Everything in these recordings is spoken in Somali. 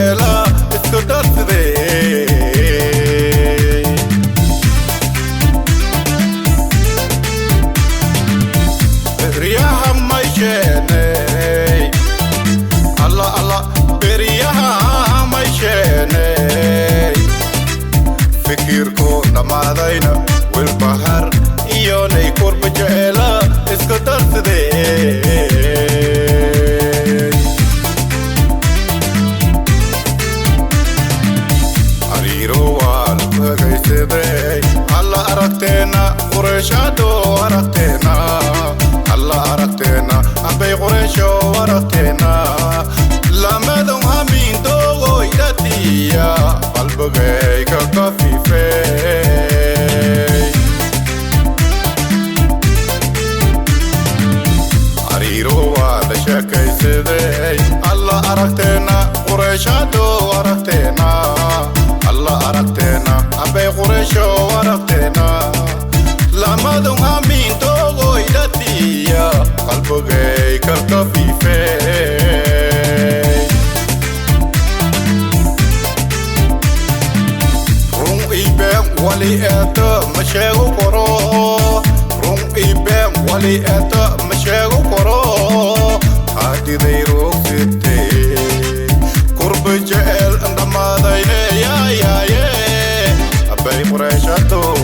jeceela isku darsadee. Beryaha may sheeney, alla alla, beryaha may sheeney. Fikirku dhammaadayna wilbahar iyonay kurba jeceela isku darsadee. Ariiro waa lagu hagaysaday, alla aragteena qureyshaado aragteena, alla aragteena ambay qureysho aragteena. Lamadon hamiin doogoydatiya qalbigay ka kafifey. Ariiro waa la sheekaysaday, alla aragteena qureyshaado aragteena, alla aragteena ambay qureysho aragteena. Lamadon hamiin doogoydatiya qalbigay ka kafifey. Run ibeen wali eeta ma sheego karo, run ibeen wali eeta ma sheego karo. Haadiday roogsitee kurba jecel dhammaadayne yaayaaye abay qureyshadoy.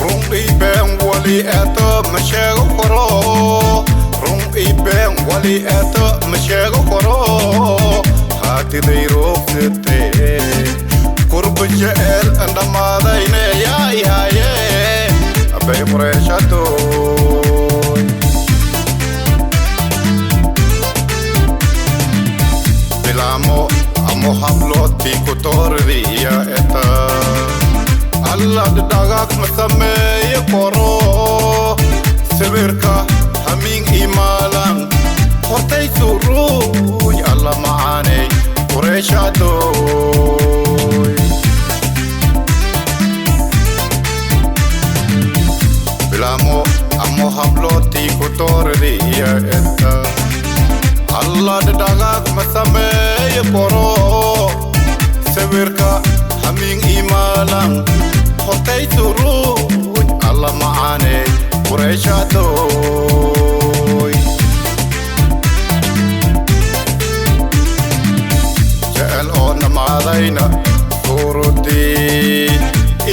Run ibeen wali eeta ma sheego karo, run ibeen wali eeta ma sheego karo. Haatiday roogsitee kurba jecel dhammaadayne yaayaaye abay qureyshadoy. Bilaamo amo hablooti ku toordiya eta alla dhagaag ma sameeye koro. Sawirka hamiin imaalan hortay suruuj, alla macaaney qureyshadoy. Bilaamo amo hablooti ku toordiya eta alla dhagaag ma sameeye koro. Sawirka hamiin imaalan hortay suruuj, alla macaaney qureyshadoy. Jecel oo dhammaadayna suurudii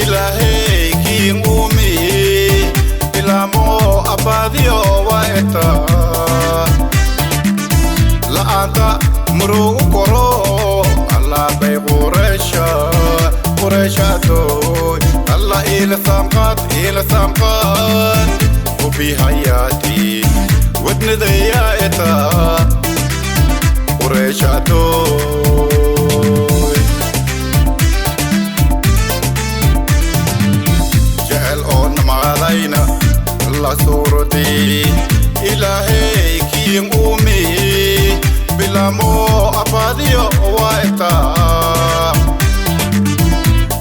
ilaahay kiin uumi bilaamo abbaadiyo waa eta la'aanta murugu koro. Alla bay qureysha qureyshadoy, alla ila samqad ila samqad hubi hayaati wadnadaya eta qureyshadoy. Jecel oo dhammaadayna la suuradii ilaahay kiin uumi bilaamo abbaadiyo waa eta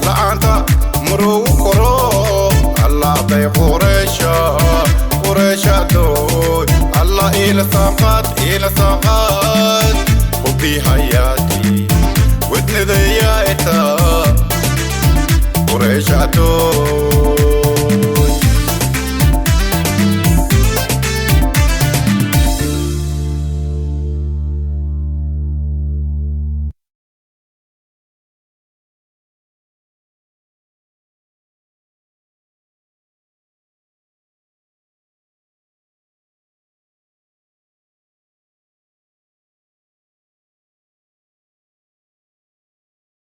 la'aanta murugu koro. Alla bay qureysha qureyshadoy, alla ila samqad ila samqad hubi hayaati wadnadaya eta.